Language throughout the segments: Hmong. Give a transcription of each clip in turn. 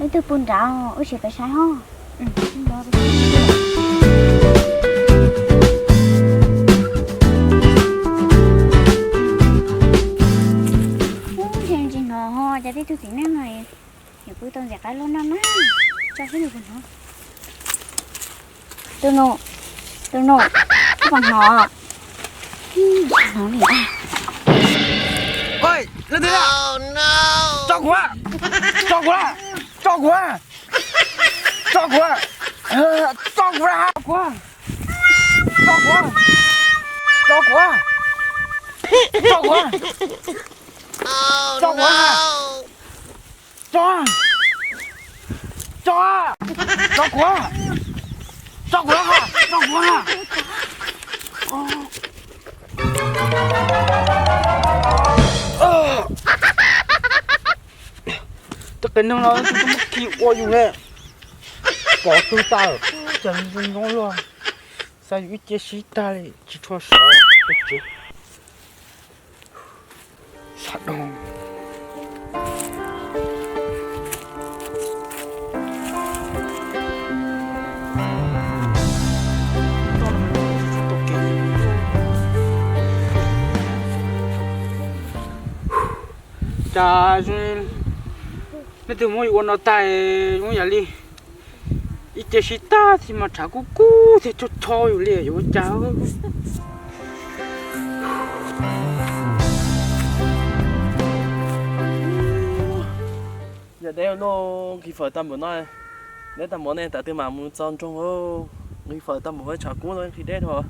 Twb pw nrad, wb sim peb saib ho. Ub, ntshe tsis hnov ho, cas tej tug txiv neej no yuav pw tau ntxim qab luaj no na. Tso xwb nws puas hnov. Tus nus, tus nus, koj puas hnov? Hnov li a. Oi, leej twg a? Tso kuv a! Tso kuv a! Tso kuv a! Tso kuv a! Tso kuv a! Tso kuv a! Tso kuv a! Tso kuv a! Tso kuv a! Tso! Tso! Tso kuv! Tso kuv! Tso kuv! Tej qias neeg no twb muab khi ua yus li. Pom tug tas, cas zoo nyob luaj. Xav yus ib ce sib tag li tsis tshua sov. Sab doo. Cas leej twg muab yus ua no tag, zoo yam li ib ce sib tag thiab mas tshav kub kub thiab tshov tshov yus li yuav ua cas. Yog deb lub nqhis fawm tag npaum no, deb tag npaum ne, tam twg mam mus txog nroog. Nqhis fawm tag npaum tshav kub no nqhis deb dhau.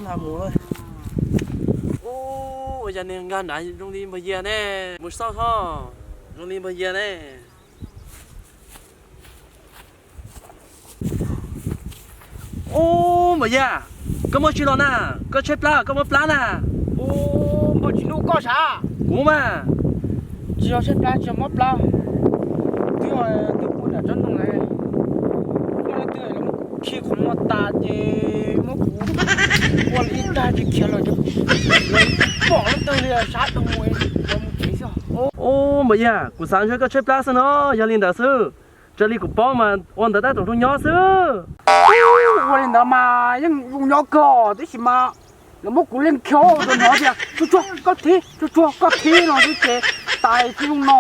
Lam mus. Ua cas niag nkag nrad zoo li npawg Yias ne. Mus xauj ho, zoo li npawg Yias ne. Ub, npawg Yias, koj muaj tsi los na? Koj tshaib plab, koj muaj plab na? Ub, npawg tsis hlub koj sav? Kuv mas. Tsis yog tshaib plab, tsis yog mob plab, twb twb pw nram tsob ntoo lawm, muaj leej twg los muab kuv khi qhov muag tas ces muab kuv ua li ib tag tsis khiav los, pom leej twg li sab doo los mus tsev xwb. Ub, npawg Yias, kuv xav ntshe koj tshaib plab xwb no, yog li ntawd xwb. Raws li kuv paub mas ua ntawd tab tom zoo nyob xwb. Ua li ntawd mas yeej zoo nyob kawg, tab sis mas lawv muab kuv leej khiav rau hnov tias tsuag tsuag koj thib, tsuag tsuag koj thib no xwb ces tas tib zoo no.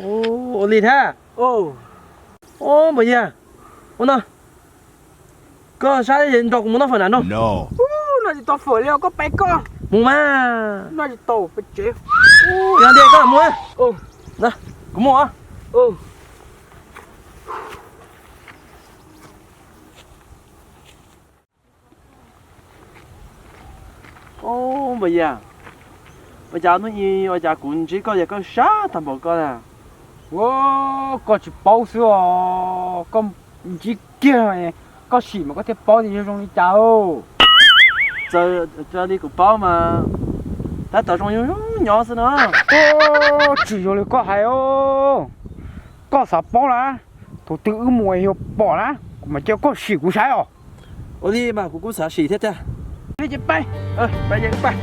Ua li thiab. Ub, npawg Yias, ua no, koj sab nrog kuv mus noj fawm nram nroog. Noj tsis tau fawm li os, koj pais koj. Mus mas. Noj tsis tau, pais tsev. Yog li koj mus. Kuv mus os. Ub, npawg Yias, ua cas hnub i ua cas kuv ntsib koj yog koj sab tag npaum koj na? Ua, koj tsis paub xwb os, koj ntsib kiag, koj sim mas koj thiaj paub tias yog zoo li cas. Txawm li kuv paub mas tab tom zoo nyob xwb no. Tsis yog li koj hais os, koj xav paub na, thaum twg wb mus yog pom na, kuv mam cia koj sim kuv saib os. Ua li mas kuv kuj xav sim thiab tiag. Li ces pais, pais ces pais.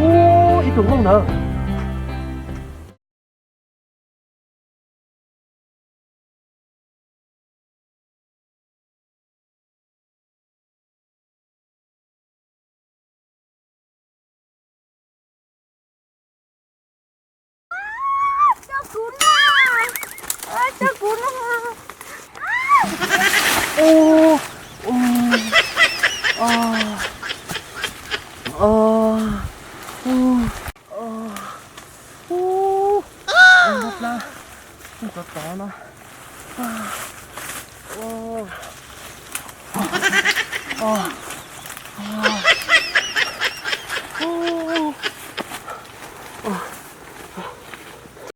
Ub, ib tug Hmoob ntawd. Ub, ub, ub, ub, plab, ub, tov tov no. Ub, ub,